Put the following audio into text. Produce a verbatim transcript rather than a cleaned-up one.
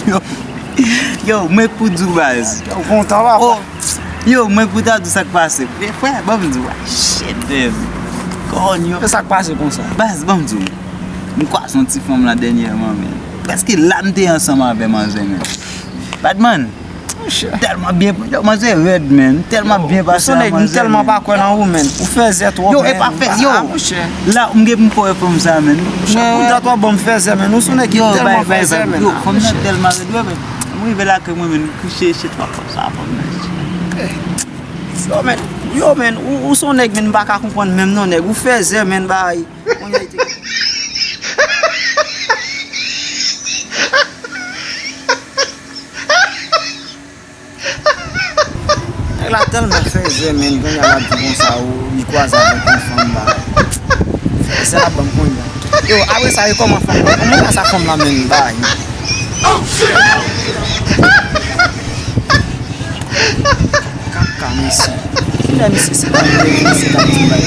Yo, yo, mwen k pou di w baz. Yo, kontan, papa. Oh, yo, mwen k pou ta di w sa k pase. Frè, ban m di w, shit, man. Konyo. E sa k pase konsa? Baz, ban m di w. M kwaze yon ti fanm la dènyèman, man. Prèske la m te ansanm avè manzè, man. Badman, tèlman byen, yo, manzè rèd, man. Tèlman byen pase a manzè, man. Ou se nèg m tèlman pa kwè nan ou, man. Ou fèzè twòp, man. Yo, e pa fè, yo. Ah, monchè. La, m gen pou m fè fanm sa, man. Monchè, pou dat w ap ban m fèzè, man. Ou se nèg ki tèlman fèzè, man. Yo, fanm nan tèlman rèd, wi, man. M rive lakay mwen, man, m kouche, shit, fanm sa, fanm nan. Yo, man, yo, man, ou, ou se yon nèg, man, m pa ka konprann menm non, nèg. Ou fèzè, man, bay. Kounye a, li te Nèg la tèlman fèzè, man, kounye a l ap di konsa, ou, li kwaze avèk yon fanm, bay. Fèzè l ap ban m kounye a. Yo, apre sa, yo kòman fanm nan? Kòman sa fanm la, man, bay? Kaka, mesye. Kilè misye se pa mwen, misye t ap di bay?